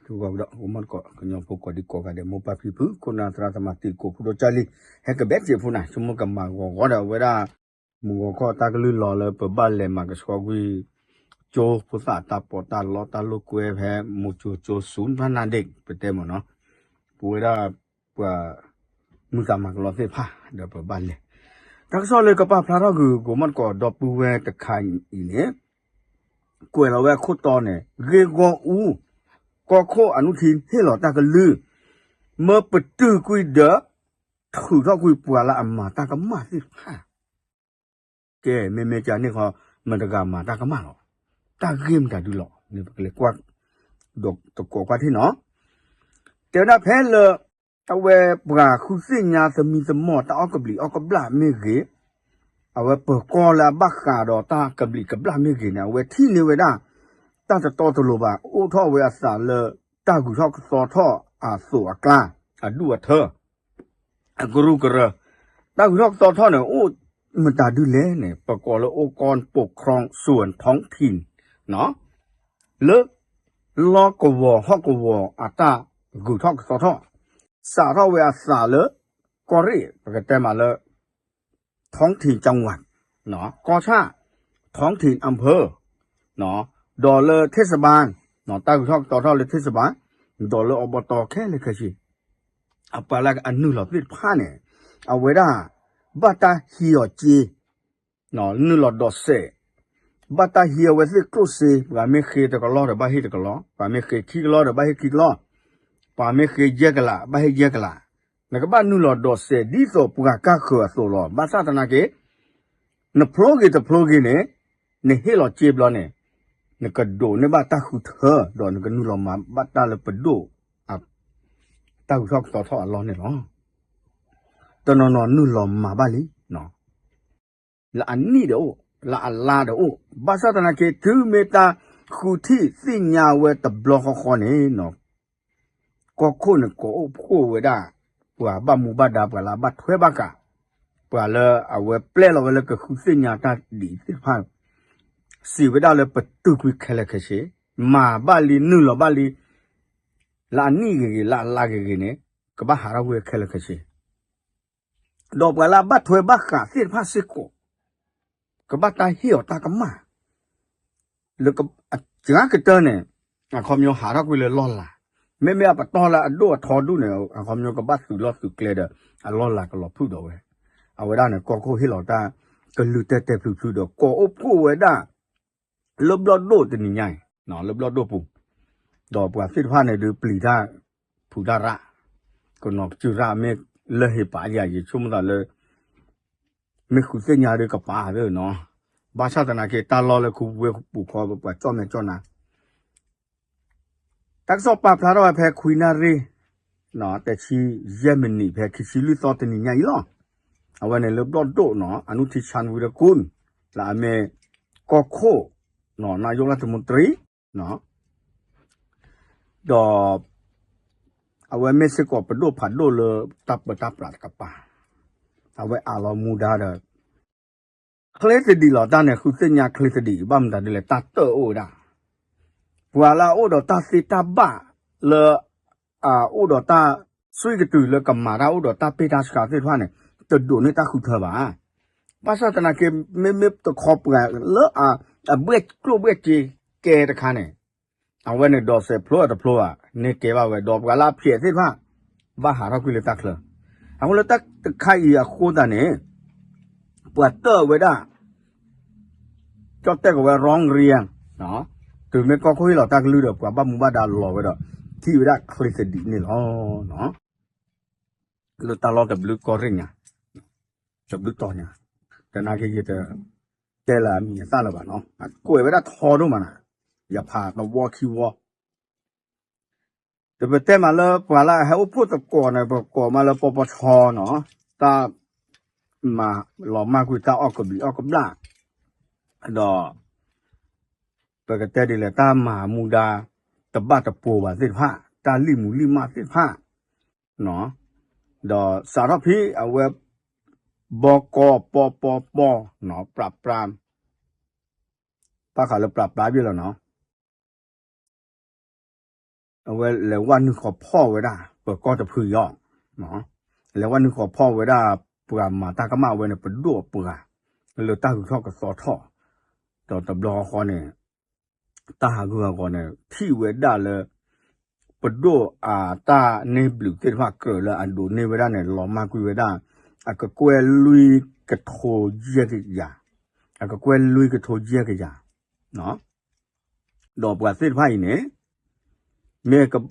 ဂီၤကဒီး ဂီၤမီၢ်တကိး ကညီဖိကိးဒံကိးဂၤဒဲး မိၢ်ပၢ်ဖံဖု ခိၣ်နၢ်သရၣ်သမါ တံၤသကိး ဖိဒိၣ်ကၢ်လံ ဟဲကဘဲစ့းဖိနၤ ဆိကမိၣ်ကမၤဂီၤဂီၤဒီး အဝဲဒၣ် မုၢ်ဂီၤခီၣ်တၢ်ကလုၢ်လီၤလၢ ပဘၣ်လဲၤမၤကဆှီကွံာ် ကၠိဖိသၣ်တၢ်ပီးတၢ်လီတၢ်လိာ်ကွဲ ဖဲမိၢ်ကၠိကၠိဆူ ဖးနါဒ့ၣ် ပတဲမ့ၢ်နီၤ ပဝဲဒၣ် ပှၤ မုၢ်သးမၤကလီသ့ၣ်တဖၣ် ဒီးပဘၣ်လဲၤ တၢ်ကစီၣ်လၢကပာ်ဖျါထီၣ်ဂုာ် ဂီၤမီၢ်တကိး ဒီပုၢ်ဝဲၢ်တခါအံၤန့ၣ် ကွဲးလီၤဝဲအခိၣ်တီန့ၣ် ဂ့ၢ်ဂီၢ်အူ ကီၢ်ခိၣ်အနုထံဟ့ၣ်လီၤတၢ်ကလုၢ် မၢပတုာ်ကွံာ်ဒီး ထုးထီၣ်ကွံာ်ပှၤလၢအမၤတၢ်ကမၣ်သ့ၣ်တဖၣ် ကဲ မ့မ့ၢ်ကန့ၣ်ဃီ မတၤတဂၤမၤတၢ်ကမၣ်လီၤ. တၢ်ဂ့ၢ်မတၤဒုလီၤန့ၣ် ပကလဲၤကွၢ် ဒီးတကိးကွၢ်ထံၣ်နီၤ တဲဝဲဒၣ်ဖဲလၢ အဝဲပှၤဃုသ့ၣ်ညါသမံသမိးတၢ်အီၣ်ကဘျံးအီၣ်ကဘျၣ်မ့ၢ်ဂ့ၤ, အဝဲပၢၤကီၢ်လၢအဘၣ်ဃးဒီးတၢ်ကဘျံးကဘျၣ်မ့ၢ်ဂ့ၤန့ၣ် အဝဲထံၣ်န့ၢ်ဝဲဒၣ် တၢ်တတီတလိၤဘၣ် အိၣ်ထီၣ်ဝဲအသးလၢ တၢ်ဂုၤထီၣ်ကသီထီၣ်အသိးအကျါ အဒူၣ်အထၢ အကရူၢ်ကရၢ တၢ်ဂုၤထီၣ်ကသီထီၣ်န့ၣ် အိၣ်မတၤဒုလဲၣ်န့ၣ် ပကိးလၢအိၣ်ကီၢ်ပိာ်ခရံာ် စူၣ်ထိၣ်ထံၣ် လၢ လီၢ်ကဝီၤဟီၣ်ကဝီၤအတၢ်ဂုၤထီၣ်ကသီထီၣ် စးထီၣ်ဝဲအသးလၢ ကီၢ်ရ့ၣ် ပကတဲမးလၢ ท้องถิ่นจังหวัด ကီၢ်ဆၣ် ท้องถิ่นอำเภอ ဒီးလၢ เทศบาล တၢ်ဂုၤထီၣ်ကသီထီၣ်လၢ เทศบาล ဒီးလၢ อบต ခဲလၢာ်ခဲဆ့ အပှၤလၢအနုာ်လီၤသ့ၣ်တဖၣ်န့ၣ် အဝဲဒၣ် ဘၣ်တၢ်ဟံးအီၤစ့ နုာ်လီၤဒိးစဲး ဘၣ်တၢ်ဟံးအဝဲသ့ၣ်ကျိၣ်စ့ ပှၤမ့ၢ်ဃ့တကလီၢ်ဒီးဘၣ်ဟ့ၣ်တကလီၢ်, ပှၤမ့ၢ်ဃ့ခံကလီၢ်ဒီးဘၣ်ဟ့ၣ်ခံကလီၢ်, ပှၤမ့ၢ်ဃ့ယဲၢ်ကလး ဘၣ်ဟ့ၣ်ယဲၢ်ကလး, နကဘၣ်နုာ်လီၤဒိးစဲးဒ်သိးပှၤကၢ်ဃၢၤအသိးလီၤ. ဘၣ်ဆၣ်သနာ်က့ နဖျိဂ့ၤတဖျိဂ့ၤန့ၣ် နဟ့ၣ်လီၤစ့ဘျီန့ၣ် နကဒိးန့ၢ်ဘၣ်တၢ်ဃုထၢ ဒီးနကနုာ်လီၤမၤဘၣ်တၢ်လၢပဒိၣ် တၢ်ဂုၤထီၣ်ကသီထီၣ်အလီၢ်န့ၣ်လီၤ. တနီၤနီၤနုာ်လီၤမၤဘၣ်လံ လၢအနံၣ်ဒီးအိၣ် လၢအလါဒီးအိၣ်, ဘၣ်ဆၣ်သနာ်က့ တုၤမ့ၢ်တၢ်ဃုထံၣ်သ့ၣ်ညါဝဲတဘျီဃီဃီန့ၣ် ကီၢ်ခိၣ်န့ၣ် ကိးအိၣ်ဖှိၣ်ဝဲဒၣ် ပှၤဘၣ်မူဘၣ်ဒါ ပှၤလၢအဘၣ်ထွဲဘၣ်ဃး, ပှၤလၢအဝဲပျဲလီၤဝဲလၢကဃုသ့ၣ်ညါတၢ်ဒ်အံၤသ့ၣ်တဖၣ် စံးဝဲဒၣ်လၢပတုာ်ကွံာ်ခဲလၢာ်ခဲဆ့, မၤဘၣ်လံ နုာ်လီၤဘၣ်လံ လၢအနံၣ်ဂ့ၤဂ့ၤ လၢအလါဂ့ၤဂ့ၤန့ၣ် ကဘၣ်ဟးထီၣ်ကွံာ်ခဲလၢာ်ခဲဆ့ ဒီးပှၤလၢအဘၣ်ထွဲဘၣ်ဃးသ့ၣ်တဖၣ်စ့ၢ်ကီး ကဘၣ်တၢ်ဟ့ၣ်အီၤတၢ်ကမၣ် လၢ စှၤကတၢၢ်န့ၣ် အခီပညီဟးထီၣ်ကွံာ်လၢလီၢ်လၤ, မ့မ့ၢ်အပတီၢ်လၢအဒိၣ်အထီဒူၣ်န့ၣ် အခီပညီကဘၣ်သုးလီၢ်သုးကျဲဒီး အလီၢ်လၤကလီၤဖုၣ်ဒီးဝဲ, အဝဲဒၣ်န့ၣ် ကီၢ်ခိၣ်ဟ့ၣ်လီၤတၢ်ကလုၢ်တဲာ်တဲာ်ဖျုးဖျုးဒီး ကိးအိၣ်ဖှိၣ်ဝဲဒၣ် လၢဘျီၣ်ဒိၣ်တနံၤညါအံၤ လၢဘျီၣ်ဒိၣ်ပူၤ, ဒီးပှၤသ့ၣ်တဖၣ်န့ၣ်ဒုးပျံၤတၢ် ဖုးတၢ်ရၣ်, ကနီၤကစၢ်ရၣ်မ့ၢ်လၢဟ့ၣ်ပာ်ယၤ ယဆိကမိၣ်သးလၢ မ့ၢ်ဃုသ့ၣ်ညါဒုးကပာ်သ့နီၤ, ဘၣ်ဆၣ်သနာ်က့ တၢ်လီၢ်လၢခူပူၤဝ့ၢ်ပူၤခီ ပှၤကၠီၣ်မဲာ်ကၠီၣ်နါ တၢ်ကစီၣ်ပာ်ဖျါထီၣ်ဝဲဖဲခွံနၣ်ရံၣ် တဆံယဲၢ်မံးနံး ဖဲခံဆံလွံၢ်သီတနံၤညါအံၤလီၤ. အဝဲန့ၣ်လၢဘျီၣ်ဒိၣ်နီၤ အနုထံဆၣ်ဝံၤဒီးကူၣ် လၢအမ့ၢ် ကီၢ်ခိၣ် နာယိလၢတမူတရံ ဒီး အဝဲမ့ၢ်စ့ၢ်ကီးပဒိၣ်ဖးဒိၣ်လၢတၢ်ပၢတၢ်ပြးတကပၤ, အဝဲအးလီၤမူဒါဒီး ချ့သဒံးလီၤတၢ်န့ၣ် ဃုသ့ၣ်ညါချ့သဒံး ဘၣ်မတၤဒ်လဲၣ် တၢ်တၢၢ်အိၣ်ဝဲဒၣ်, ပှၤလၢအအိၣ်ဒီးတၢ်သ့တၢ်ဘၣ်လၢ အအိၣ်ဒီးတၢ် စွံကတုၤလၢကမၤတၢ်အိၣ်ဒီးတၢ်ပ့ၢ်တၢ်ဆှးသ့ၣ်တဖၣ်န့ၣ် တဒိးန့ၢ်တၢ်ဃုထၢဘၣ်. ဘၣ်ဆၣ်သနာ်က့ မ့မ့ၢ်တခီပှၤလၢအ အဘှဲၣ်ကျိၣ်ဘှဲၣ်စ့ကဲတခါန့ၣ် အဝဲန့ၣ်ဒိးစဲးဖျိအတဖျိဘၣ် န့ၢ်ကဲဘၣ်ဝဲ ဒီးပှၤလၢအဖျဲးသ့ၣ်တဖၣ် ဘၣ်ဟးထီၣ်ကွံာ်လၢတၢ်ချၢ. အဃိလၢတၢ်တခါအံၤအဃိသတးန့ၣ် ပှၤတၢၢ်ဝဲဒၣ် ကၠီၣ်တဲၣ်ကဝဲ ร้องเรียน တုၤမ့ၢ်ကီၢ်ခိၣ်ဟ့ၣ်လီၤတၢ်ကလုၢ်ဒီး ပှၤဘၣ်မူဘၣ်ဒါလီၤဝဲဒီး ထံၣ်ဝဲဒၣ်ချ့သဒံးန့ၣ်လီၤ. လၢတၢ်လီၢ်တဘျုးကီၢ်ရ့ၣ်ညါ တဘျုးတီၤညါ တနာ်က့ယတ တဲလၢအမံၤအသၣ်လၢၤဘၣ်နီၤ ကွဲးဝဲဒၣ်ထီဒိၣ်မးနၤ ယဖးသဝီခံဝီ ဒီးပတဲမးလၢပှၤလၢအဟဲအိၣ်ဖှိၣ်သကိးန့ၣ် ပကိးမးလၢပီပီဆီနီၤ တၢ် မၤလီၤမၢ်ကွံာ်တၢ်အီၣ်ကဘျံးအီၣ်ကဘျၣ် ဒီး ပကတဲဒ်လဲၣ် တၢ်မၤမူဒါ တဘၣ်တပိၤဘၣ်သ့ၣ်တဖၣ် တၢ်လံၣ်မူလံၣ်မၢ်သ့ၣ်တဖၣ် ဒီးစးထီၣ်ဖဲအဝဲ ဘီကီပီပီပီ ပြးပြး ဘၣ်ဃးလၢပြးပြးဘ့ၣ်လီၤနီၤ အဝဲလဲၤဝဲနုာ်ဃီၤဖီၣ်ဝဲဒၣ် ပကီၢ်တဖုအံၤလီၤ. လဲၤဝဲနုာ်ဃီၤဖီၣ်ဝဲဒၣ် ပှၤမၤတၢ်ကမၣ်ဝဲန့ၣ် ပဒိၣ်အပှၤ လၢတၢ်ဂုၤထီၣ်ကသီထီၣ် ဒီးတဘျီဃီန့ၣ် တၢ်ဟးဂူာ်ဟးဂီၤန့ၣ် ထံၣ်ဝဲဒၣ်လၢ ပဒိၣ်အတၢ်န့ၢ်ဘျုးသ့ၣ်တဖၣ်ကြၢးလၢအဒိးန့ၢ်ဝဲဒၣ်န့ၣ် လီၤမၢ်ကွံာ်ဝဲဒၣ် အကကွဲၢ်လွံၢ်ကထိယဲၢ်ကယၤ, အကကွဲၢ်လွံၢ်ကထိယဲၢ်ကယၤ, ဒီးပှၤသ့ၣ်တဖၣ်အံၤန့ၣ် မ့ၢ်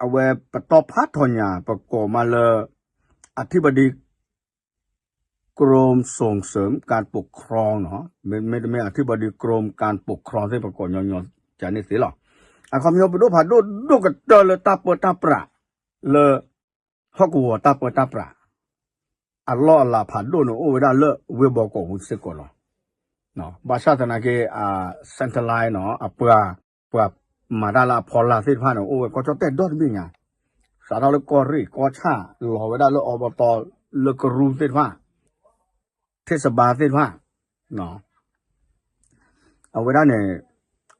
အဝဲပတီၢ်ဖးထီညါ ပကိးမးလၢ အထံၣ်ဘၣ်ဒ် กรมส่งเสริมการปกครอง နီၤ, မ့တမ့ၢ်အထံၣ်ဘၣ်ဒ် กรมการปกครอง သ့ၣ် ပကိးညီညီကန့ၣ်သ့လီၤ. အခီပညီပဒိၣ်ဖးဒိၣ်ဒိၣ်ကတၢၢ်လၢတၢ်ပၢတၢ်ပြး လၢ ဟီၣ်ကဝီၤတၢ်ပၢတၢ်ပြး အလီၢ်အလၤဖးဒိၣ်န့ၣ် အိၣ်ဝဲဒၣ်လၢဝ့ၢ်ဘီကီးပူၤစ့ၢ်ကီးလီၤ. ဘၣ်ဆၣ်သနာ်က့ အ central line နီၤ အပှၤ ပှၤမၤတၢ်လၢအဖီလာ်သ့ၣ်တဖၣ်န့ၣ် အိၣ်ဝဲကီၢ်ကၠီၣ်တဲၣ်ဒီတဘ့ၣ်ညါ, စးထီၣ်လၢကီၢ်ရ့ၣ်ကီၢ်ဆၣ် လီၤဝဲဒၣ်လၢအီဘတီၢ် လၢကရူၢ်သ့ၣ်တဖၣ် ထ့ၣ်စဘါသ့ၣ်တဖၣ် အဝဲဒၣ်န့ၣ်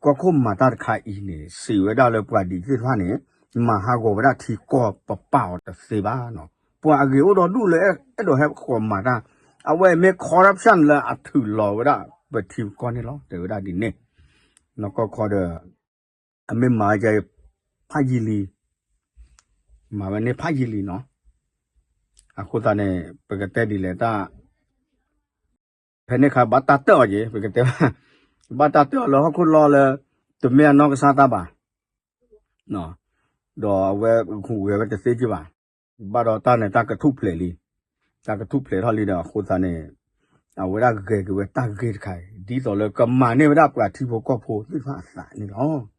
ကီၢ်ခိၣ်မၤတၢ်တခါအံၤန့ၣ် စံးဝဲဒၣ်လၢပှၤဒ်သ့ၣ်တဖၣ်န့ၣ် မၤဟးဂီၤဝဲဒၣ်ထံကီၢ်ပပာ်အီၤတသ့ဘၣ်နီၤ. ပှၤအဂ့ၤအိၣ်ဒီးဒူၣ်လၢအဲၣ်ဒိးဟဲဃီၤမၤတၢ်, အဝဲမ့ၢ် corruption လၢအထုးလီၤဝဲဒၣ်ပထံပကီၢ်န့ၣ်လီၤ တဲဝဲဒၣ်ဒ်န့ၣ်. နီၢ်ကီၢ်ခီဒီး အမ့ၢ်မၤဝဲ ဖးယံာ်လံ, မၤဝဲန့ၣ်ဖးယံာ်လံနီၤ. အဃိသတးန့ၣ် ပကတဲဒ်လဲၣ်တၢ် ဖဲန့ၣ်ခါဘၣ်တၢ်တၢၢ်အီၤက့ၤ ပကတဲဘၣ်, ဘၣ်တၢ်တၢၢ်အီၤလၢဟီၣ်ခိၣ်လီၢ်လၢ တမ့ၢ်အနီၢ်ကစၢ်တၢ်ဘၣ်, ဒီးအဝဲဂုာ်ဝဲတသ့က့ၤဘၣ်, ဘၣ်ဒီးတၢ်န့ၣ် တၢ်ကထူၣ်ဖျဲးလံ, တၢ်ကထူၣ်ဖျဲးထီၣ်လံဒီးအဃိသတးန့ၣ် အဝဲဒၣ်ဂဲၤက့ၤဝဲတၢ်ဂ့ၢ်တခါအံၤ ဒ်သိးလၢကမၤန့ၢ်ဝဲဒၣ်ပှၤထံဖိကီၢ်ဖိသ့ၣ်တဖၣ်အသးန့ၣ်လီၤ.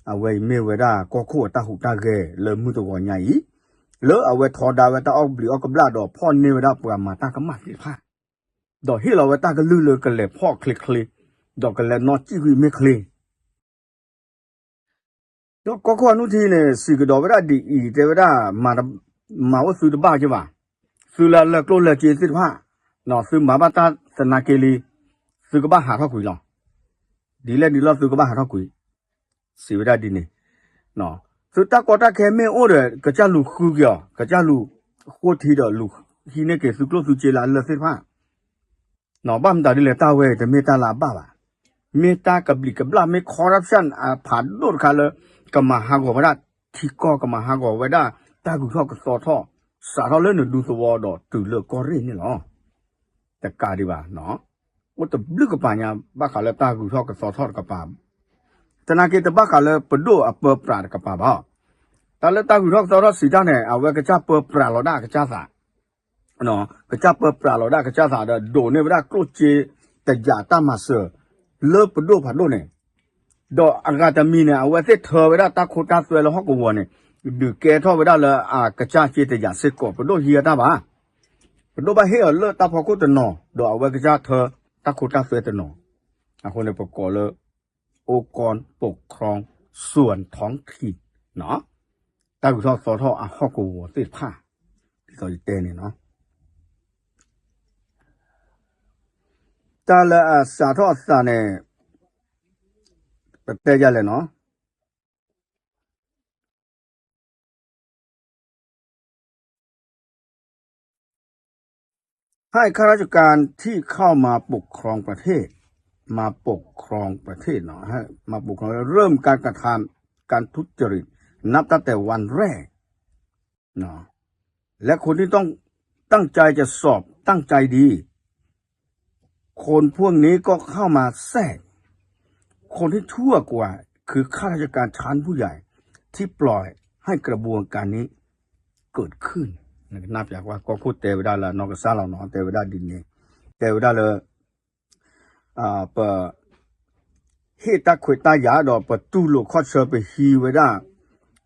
အဝဲအံၤမ့ၢ်ဝဲဒၣ်ကီၢ်ခိၣ်အတၢ်ဟူးတၢ်ဂဲၤလၢမုၢ်တဂီၤညါအံၤ, လၢအဝဲထီဒါဝဲတၢ်အီၣ်ဘျံးအီၣ်ကဘျၣ်ဒီးဖီၣ်န့ၢ်ဝဲဒၣ်ပှၤမၤတၢ်ကမၣ်သ့ၣ်တဖၣ်, ဒီးဟ့ၣ်လီၤဝဲတၢ်ကလုၢ်လၢကလဲၤဖီၣ်ချ့ချ့, ဒီးကလဲၤနီၣ်စံၣ်ကွံာ်မ့ၢ်ချ့ ဒီးကီၢ်ခိၣ်အနုထံန့ၣ် စံးကဒီးဝဲဒၣ်ဒ်အံၤ တဲဝဲဒၣ် မၤအိၣ်သုတဘၣ်က့ၤဘၣ်, သုလၢလၢကျိၣ်လၢစ့သ့ၣ်တဖၣ်, သုမၤဘၣ်တၢ်သနာ်က့လံ, သုကဘၣ်ဟးထီၣ်ကွံာ်လီၤ. ဒ်လဲၣ်ဒ်လဲၣ်သုကဘၣ်ဟးထီၣ်ကွံာ်, စံးဝဲဒၣ်ဒ်န့ၣ်, သုတၢ်ကီတၢ်ခဲမ့ၢ်အိၣ်ဒီး ကစၢ်လူၤဃုက့ၤအီၤ, ကစၢ်လူၤဃိထံဒီးလူၤဟံးန့ၢ်က့ၤသုကျိၣ်သုစ့လၢအလၢာ်သ့ၣ်တဖၣ် ဘၣ်မတၤဒ်လဲၣ်တၢ်ဝဲအံၤတမ့ၢ်တၢ်လၢအဘၣ်ဘၣ်, မ့ၢ်တၢ်ကဘျံးကဘျၣ် မ့ၢ် corruption အဖးဒိၣ်တခါလၢ ကမၤဟးဂီၤဝဲဒၣ်ထံကီၢ် ကမၤဟးဂီၤဝဲဒၣ်တၢ်ဂုၤထီၣ်ကသီထီၣ်, စးထီၣ်လၢနဒူသဝီဒီးတုၤလၢကီၢ်ရ့ၣ်န့ၣ်လီၤ. တကးဒံးဘၣ်, အိၣ်တဘျုးကပၤညါ ဘၣ်ဃးလၢတၢ်ဂုၤထီၣ်ကသီထီၣ်တကပၤ, သနာ်က့တဘၣ်ဃးလၢပဒိၣ်အပၢပြးတကပၤဘၣ်, တၢ်လၢတၢ်ဂုၤထီၣ်ကသီထီၣ်စံးတၢ်န့ၣ် အဝဲကစၢ်ပၢပြးလီၤဒၣ်အကစၢ်သး ကစၢ်ပၢပြးလီၤဒၣ်ကစၢ်သးဒီး ဒိးန့ၢ်ဝဲဒၣ်ကျိၣ်စ့တယာ်တၢ်မၤစၢၤ လၢပဒိၣ်ဖးဒိၣ်န့ၣ်, ဒီးအဂၤတမံၤန့ၣ် အဝဲသ့ၣ်ထၢဝဲဒၣ်တၢ်ခိတၢ်သွဲလၢဟီၣ်ကဝီၤန့ၣ်, ဒုးကဲထီၣ်ဝဲဒၣ်လၢအကစၢ်စ့တယာ်စ့ၢ်ကီး ပဒိၣ်ဟံးအတၢ်ဘၣ်, ပဒိၣ်ဘၣ်ဟ့ၣ်အီၤလၢတၢ်ဖီခိၣ်တနီၤ ဒီးအဝဲကစၢ်ထၢတၢ်ခိတၢ်သွဲတနီၤ, အဃိန့ၣ် ပကိးလၢ องค์กรปกครองส่วนท้องถิ่น တၢ်ဂုၤထီၣ်သီထီၣ်အဟီၣ်ကဝီၤသ့ၣ်တဖၣ်, ဒ်သိးယတဲန့ၣ်နီၤ, တၢ်လၢအစးထီၣ်အသးန့ၣ် ပတဲယၤလဲၣ်နီၤ ให้ข้าราชการที่เข้ามาปกครองประเทศ มาปกครองประเทศเนาะ ให้มาปกครอง เริ่มการกระทำ การทุจริต นับตั้งแต่วันแรกเนาะ และคนที่ต้องตั้งใจจะสอบ ตั้งใจดี คนพวกนี้ก็เข้ามาแทรก คนที่ชั่วกว่า คือข้าราชการชั้นผู้ใหญ่ ที่ปล่อยให้กระบวนการนี้เกิดขึ้น နကနၢ်ပၢၢ်ကွၢ် ကီၢ်ခိၣ်တဲဝဲဒၣ်လၢ နီၢ်ကစၢ်လီၤနီၤ တဲဝဲဒၣ်ဒ်န့ၣ် တဲဝဲဒၣ်လၢ ပ ဟ့ၣ်တၢ်ခွဲးတၢ်ယာ်ဒီး ပတူၢ်လိာ်ခီၣ်ဆၢ ပဟံးဝဲဒၣ်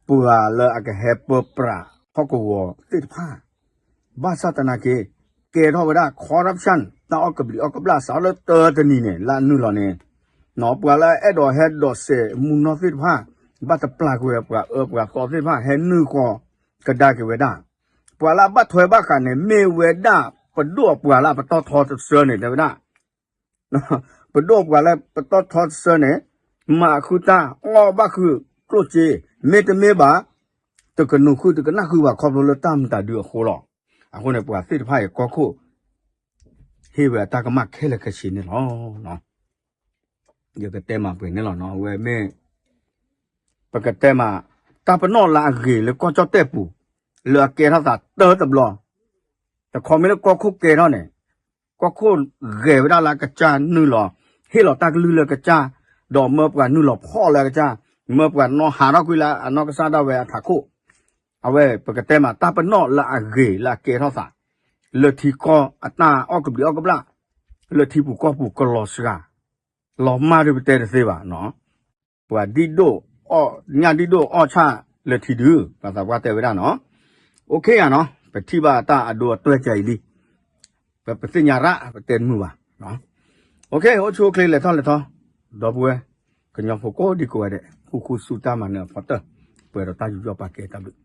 ပှၤလၢအကဟဲပၢပြးဟီၣ်ကဝီၤသ့ၣ်တဖၣ် ဘၣ်ဆၣ်သနာ်က့ ကဲထီၣ်ဝဲဒၣ် corruption တၢ်အီၣ်ကဘျံးအီၣ်ကဘျၣ် စးလၢတၢတနံၤန့ၣ် လၢအနုာ်လီၤန့ၣ် ပှၤလၢအဲၣ်ဒိးဟဲဒိးစဲးမူနီၢ်သ့ၣ်တဖၣ် ဘၣ်တပျၢ်ကွံာ်ဝဲ ပှၤအၢပှၤသီသ့ၣ်တဖၣ် ဟဲနုာ်ဃီၤကဒါက့ၤဝဲဒၣ် ပှၤလၢအဘၣ်ထွဲဘၣ်ဃးန့ၣ် မ့ၢ်ဝဲဒၣ် ပဒိၣ်အပှၤလၢပတီၢ်ထီတဆၢန့ၣ် တဲဝဲဒၣ် ပဒိၣ်ပှၤလၢပတီၢ်ထီတဆၢန့ၣ် မၤဃုာ်တၢ်အီၣ်ဘၣ်ဃုာ် ကျိၣ်စ့, မ့တမ့ၢ်ဘၣ် တကနူၤဃုာ်တကနၣ်ဃုာ်ဘၣ်ခီဖျိလၢတၢ်မုာ်တၢ်ဒုးအဃိလီၤ. အဃိန့ၣ် ပှၤသ့ၣ်တဖၣ်အံၤကီၢ်ခိၣ် ဟ့ၣ်ဝဲအတၢ်ကမၣ်ခဲလၢာ်ခဲဆ့န့ၣ်လီၤ. ယကတဲမးပှဲၤန့ၣ်လီၤနီၤ, အဝဲမ့ၢ် ပကတဲမး တၢ်ပနီၣ်လၢအဂ့ၤလၢကီၢ်ကၠီၣ်တဲၣ်ပူၤ လၢအကဲထီၣ်သးတၢတဘျီ, တခီမ့ၢ်လၢကီၢ်ခိၣ်ကဲထီၣ်န့ၣ် ကီၢ်ခိၣ်ဂဲၤဝဲဒၣ်လၢအကစၢ်နုာ်လီၤ, ဟ့ၣ်လီၤတၢ်ကလုၢ်လၢအကစၢ်, ဒီးမၢပှၤနုာ်လီၤဖီၣ်လၢအကစၢ်, မၢပှၤနီၣ်ဟးထီၣ်ကွံာ်လၢအနီၢ်ကစၢ်ဒၣ်ဝဲအထးခိၣ်, အဝဲပကတဲမး တၢ်ပနီၣ်လၢအဂ့ၤလၢအကဲထီၣ်သး လၢထံကီၢ်အတၢ်အီၣ်ကဘျံးအီၣ်ကဘျၣ်, လၢထံပူၤကီၢ်ပူၤကလီၤစှၤ လီၤမၢ်ဒုးပတဲတသ့ဘၣ်နီၤ, ပှၤဒံၣ်ဒိၣ်အီၣ်ညၣ်ဒံၣ်ဒိၣ်အီၣ်ဆၣ်လၢထံဒုး ပှၤသးပှၢ်တဲဝဲဒၣ်နီၤ, အိၣ်ခ့ယါနီၤ, ပထံၣ်ဘၣ်တၢ်အဒိအတွဲၢ်ကဲအံၤလံ, ပပသ့ၣ်ညါရၣ် ပတဲတမုာ်ဘၣ်, အိၣ်ခ့ အိၣ်ဆူၣ်အိၣ်ချ့လဲၤထီၣ်လဲၤထီ, ဒီပုၢ်ဝဲၢ် ကညီဖိကိးဒံကိးဂၤဒဲး ဃူဃူဆူတၢ်မၤနၢၤအဖီတၢၢ်, ပှဲၤဒီးတၢ်ယူးယီၣ်ပာ်ကဲတၢ်ဘျုး